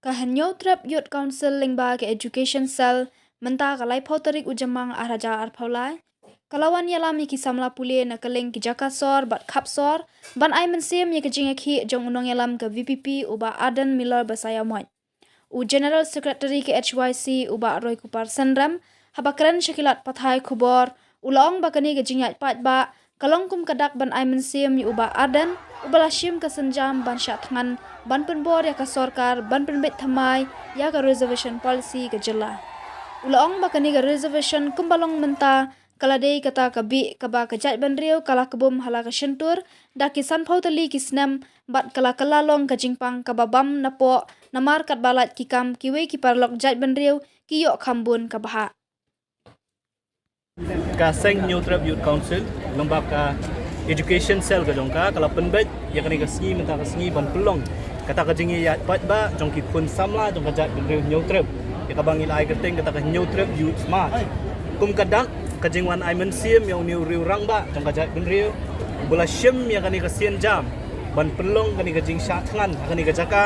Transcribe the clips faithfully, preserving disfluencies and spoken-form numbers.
Ka Hynñiewtrep Youth Council lyngba ka Education Cell mynta ka laiphew tarik u Jymmang arhajar arphew lai ka la wan ïalam ïa ki samla pule na kylleng ki jaka sor bad khap sor ban ai mynsiem ïa ka jingïakhih jong u nongïalam ka V P P u Bah Ardent Miller Basaiawmoit. U General Secretary ka H Y C u Bah Roykupar Synrem haba kren sha ki lad pathai khubor u la ong ba kane ka jingïaid paidbah ka long kum ka dak ban ai mynsiem ïa u Bah Ardent uba la shim ka sienjam ban shah thngan ban pynbor ïa ka sorkar ban pynbeit thymmai ïa ka reservation policy ka jylla. U la ong ba kane ka reservation kumba long mynta ka la dei kata ka bih kaba ka jaitbynriew ka la kbum ha la ka shyntur da ki sanphew tylli ki snem bad ka la kylla long ka jingpang kaba bam napoh namar katba lait ki kam kiwei ki paralok jaitbynriew ki ïoh kham bun ka bhah. Ka seng Hynñiewtrep Youth Council lyngba ka Education Cell ka jong ka ka la pynbeit ïa kane ka sngi mynta ka sngi ban pynlong kata ka jingïaid paidbah jong ki khun samla jong ka jaitbynriew Hynñiewtrep ïa kaba ngi la ai kyrteng kata ka Hynñiewtrep Youth March. Kum ka dak ka jingwan ai mynsiem ïa une u riew rangbah jong ka jaitbynriew uba la shim ïa kane ka sienjam ban pynlong kane ka jingshah thngan ha kane ka jaka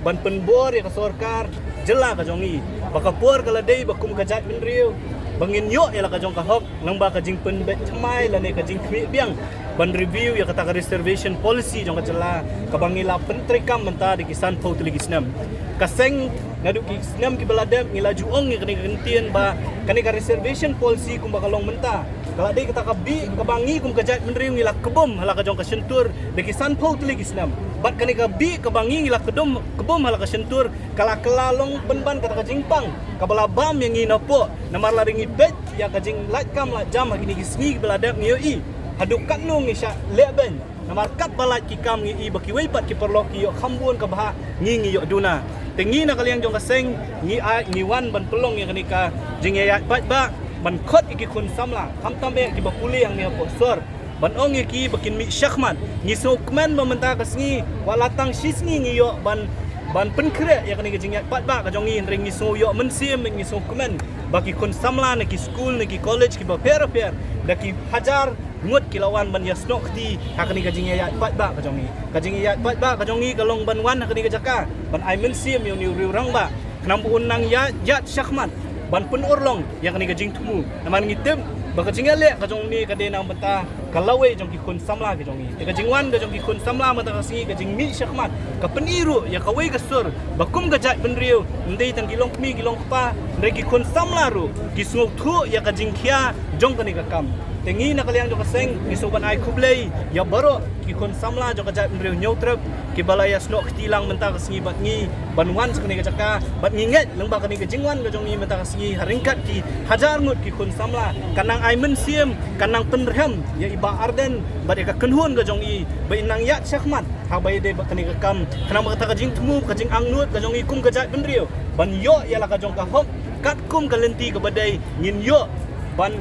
ban pynbor ïa ka sorkar jylla ka jong ngi ba ka por ka la dei ba kum ka jaitbynriew ba ngin ïoh ïa la ka jong ka hok lyngba ka jingpynbeit thymmai lane ka jingkhmih biang ban review ïa kata ka reservation policy jong ka jylla kaba ngi la pyntreikam mynta da ki sanphew tylli ki snem. Ka seng naduh ki snem kiba la dep ngi la ju ong ïa kane ka kyntien ba kane ka reservation policy kumba ka long mynta ka la dei kata ka bih kaba ngi kum ka jaitbynriew ngi la kbum ha la ka jong ka shyntur da ki sanphew tylli ki snem. Bad kane ka bih kaba ngi ngi la kdum kbum ha la ka shyntur ka la kylla long pynban kata ka jingpang kaba la bam ïa ngi napoh namar lada ngi peit ïa ka jinglait kam lait jam ha kine ki sngi kiba la dep ngi ïohi haduh katno ngi shah lehbeiñ. Namar katba lait ki kam ngi i ba kiwei pat ki paralok ki ïoh kham bun ka bhah ngi ngi ïoh duna. Te ngi na ka liang jong ka seng ngi ai ngi wan ban pynlong ïa kane ka jingïaid paidbah ban khot ïa ki khun samla khamtam eh kiba pule hangne hapoh sor ban ong ïa ki ba kin mih shakhmat. Ngi sngewkmen ba mynta ka sngi wat la tang shi sngi ngi ïoh ban ban pynkhreh ïa kane ka jingïaid paidbah ka jong ngi hynrei ngi sngew ïoh mynsiem ngi sngewkmen ba ki khun samla na ki skul na ki college kiba pher pher da ki hajar ngut ki la wan ban ïasnoh kti ha kane ka jingïaid paidbah ka jong ngi. Ka jingïaid paidbah ka jong ngi ka long ban wan ha kane ka jaka ban ai mynsiem ïa une u riew rangbah khnang ba un nang ïaid ïaid shakhmat ban pynurlong ïa kane ka jingthmu. Namar ngi tip ba ka jingïaleh ka jong une ka dei na bynta ka lawei jong ki khun samla ka jong ngi. Te ka jingwan ka jong ki khun samla mynta ka sngi ka jingmih shakhmat ka pyni ruh ïa kawei ka sur ba kum ka jaitbynriew ym dei tang ki longkmie ki longkpa hynrei ki khun samla ruh ki sngewthuh ïa ka jingkhia jong kane ka kam. Te ngi na ka liang jong ka seng ngi sngewbha ban ai khublei ïa baroh ki khun samla jong ka jaitbynriew Hynñiewtrep kiba la ïasnoh kti lang mynta ka sngi bad ngi ban wan sha kane ka jaka bad ngi ngeit lyngba kane ka jingwan ka jong ngi mynta ka sngi ha ryngkat ki hajar ngut ki khun samla kan nang ai mynsiem kan nang pynrhem ïa i Bah Ardent bad ïa ka kynhun ka jong i ba in nang ïaid shakhmat haba ïadei bad kane ka kam khnang ba kata ka jingthmu ka jingangnud ka jong i kum ka jaitbynriew ban ïoh ïa la ka jong ka hok katkum ka lynti kaba dei ngin ïoh ban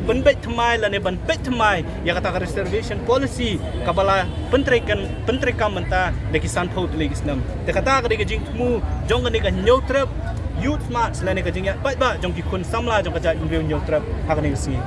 pynbeit thymmai lane ban peit thymmai ïa kata ka reservation policy kaba la pyntreikam pyntreikam mynta da ki sanphew tylli ki snem. Te kata ka dei ka jingthmu jong kane ka Hynñiewtrep Youth March lane ka jingïaid paidbah jong ki khun samla jong ka jaitbynriew Hynñiewtrep ha kane ka sngi.